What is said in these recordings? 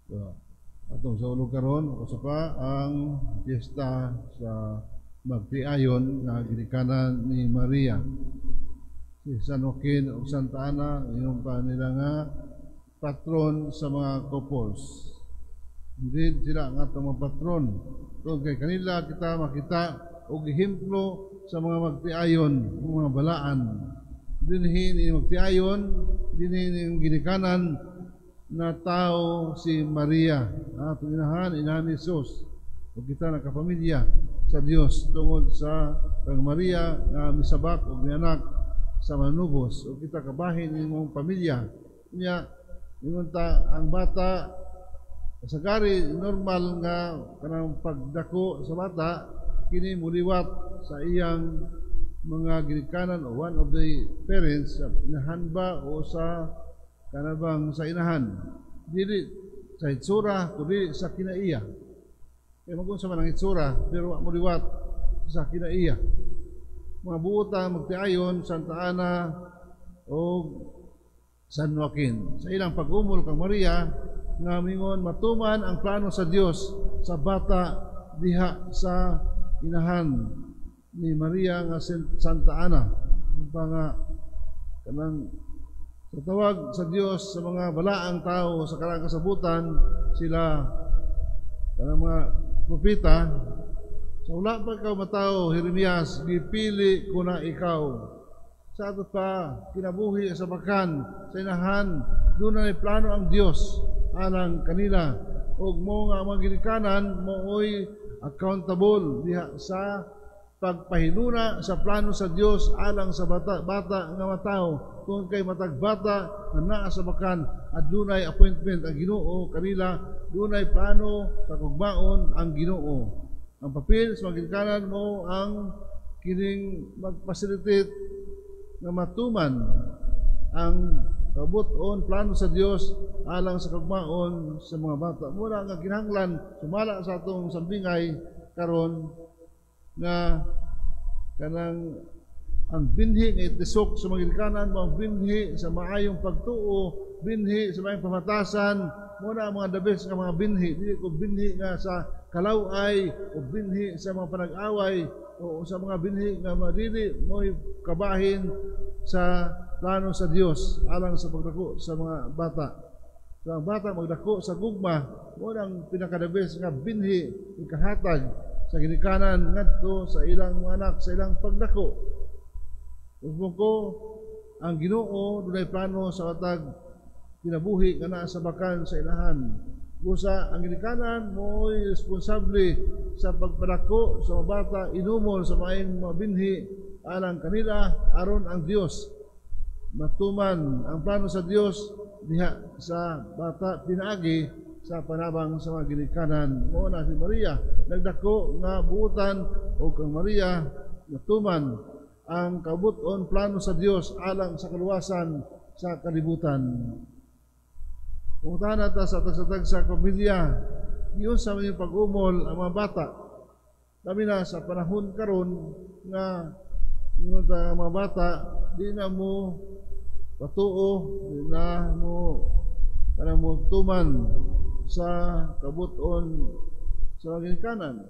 So, atong sa ulog karon usa pa ang piyesta sa magtiayon nga ginikanan ni Maria. Si San Joaquin ug Santa Ana, ingon pa nila nga patron sa mga couples. Hindi sila nga atong mga patron. Tungod kay kanila kita makita og ehemplo sa mga magtiayon, mga balaan. Dinhi ni magtiayon, dinhi ni ginikanan na tao si Maria. Atong inahan, inahan ni Jesus. Ug kita nakapamilya sa Dios tungod sa kang Maria nga misabak ug mianak sa Manunubos. Ug kita kabahin imong pamilya. Nya ingon ta ang bata sagari normal nga kanang pagdako sa bata, kini muliwat sa iyang mga ginikanan o one of the parents, sa inahan ba o sa kanabang sa inahan, dili sa itsura kundi sa kinaiya. Kay magunsa man ang itsura pero wa moliwat sa kinaiya. Mga buota magtiayon, Santa Ana o San Joaquin, sa ilang pag-umol kang Maria nga mingon matuman ang plano sa Dios sa bata diha sa inahan ni Maria nga Santa Ana. Pa nga kanang sa tawag sa Dios sa mga balaang tao sa karang kasabutan, sila kanang mga propeta, sa wala pa ikaw matawo, Jeremias, gipili ko na ikaw. Sa ato pa kinabuhi sa bakan sa inahan, doon na plano ang Dios alang kanila, ug mo nga mga ginikanan mooy accountable diha sa pagpahinuna sa plano sa Dios alang sa bata, bata nga matawo. Kung kay matag bata nga naa sa bakan, adunay appointment ang Ginoo kanila, dunay plano sa kugmaon ang Ginoo. Ang papel sa mga ginikanan mo ang kining magfacilitate nga matuman ang kabuton plano sa Dios alang sa kagmaon sa mga bata. Muna nga kinahanglan sumala sa atong sambingay karon nga kanang ang binhi nga itisok sa mga ginikanan mo ang binhi sa maayong pagtuo, binhi sa maayong pamatasan, mo na ang mga the best nga mga binhi. Dili ko binhi nga sa kalaway o binhi sa mga panag-away o sa mga binhi nga madili mo'y kabahin sa plano sa Dios alang sa pagdako sa mga bata. So ang bata magdako sa gugma, mo nang pinaka-the best nga binhi ikahatag sa ginikanan ngadto sa ilang mga anak sa ilang pagdako. Usbong ko, ang Ginoo dunay plano sa matag kinabuhi nga naa sa bakan sa ilahan. Busa ang ginikanan mo'y responsable sa pagpadako sa mga bata, inumol sa maayong mga binhi alang kanila aron ang Dios matuman ang plano sa Dios diha sa bata pinaagi sa panabang sa mga ginikanan. Mao na si Maria nagdako nga buutan, o kang Maria natuman ang kabuton plano sa Dios alang sa kaluwasan sa kalibutan. Pungutahan ta sa tagsa-tagsa pamilya, yun sa mga pag-umol ang mga bata. Kami na sa panahon karon nga ingon ta mga bata di na mo patuo, di na mo kanang mo tuman sa kabuton sa mga ginikanan.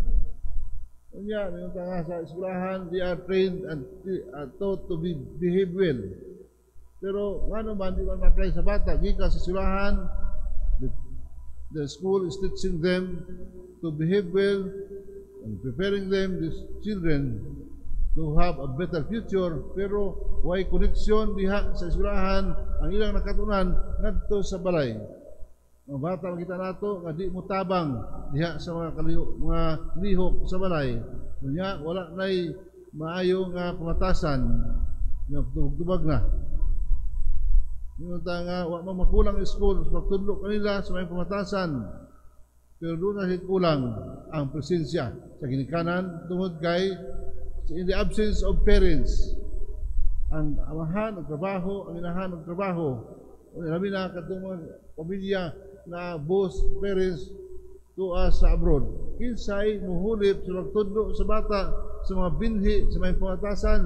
Unya, ingon ta nga sa eskwelahan, they are trained and taught to be behave well. Pero ngano man di man ma-apply sa bata gikan sa eskwelahan? The school is teaching them to behave well and preparing them, these children, to have a better future, pero way connection diha sa eskwelahan ang ilang nakatunan ngadto sa balay. Mga bata makita nato nga di mo tabang diha sa mga kaliho, mga lihok sa balay. Unya wala nay maayo nga pamatasan nga tubag na. Ingon ta nga wa man makulang school sa pagtudlo kanila sa mga pamatasan. Pero doon na kulang ang presensya sa ginikanan tungod kay in the absence of parents, ang amahan og trabaho, ang inahan og trabaho. Labi na katong mga pamilya na both parents tuwa sa abroad. Kinsay muhulip sa pagtudlo sa bata sa mga binhi sa mga pamatasan,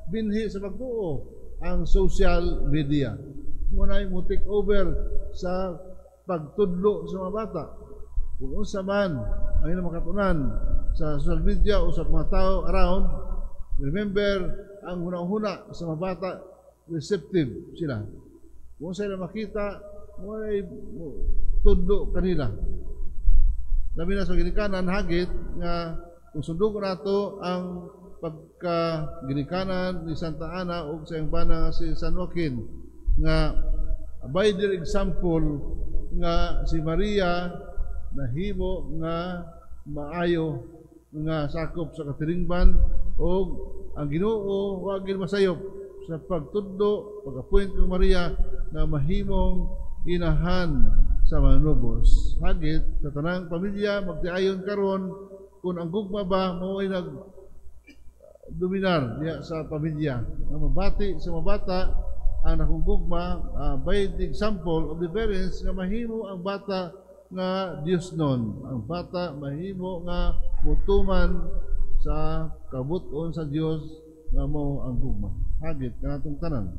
binhi sa pagtuo? Ang social media. Muna mo take over sa pagtudlo sa mga bata. Kung unsa man ang ilang makatunan sa social media o sa mga tao around, remember, ang hunahuna sa mga bata, receptive sila. Kung sila makita, mo ay tudlo kanila. Labi na sa ginikanan, hagit nga kung sundon nato ang pagka ginikanan ni Santa Ana ug sa iyang bana nga si San Joaquin, nga by their example nga si Maria nahimo nga maayo nga sakop sa katilingban ug ang Ginoo wa gid masayop sa pagtudlo, pag-appoint kang Maria na mahimong inahan sa Manunubos. Hagit sa tanang pamilya magtiayon karon kung ang gugma ba mao ay nag dominar diya sa pamilya. Ang mabati sa mga bata ang nakong gugma by the example of the parents, nga mahimo ang bata nga Dios non. Ang bata mahimo nga mutuman sa kabut-on sa Dios nga mao ang gugma. Hagit kanatong tanan.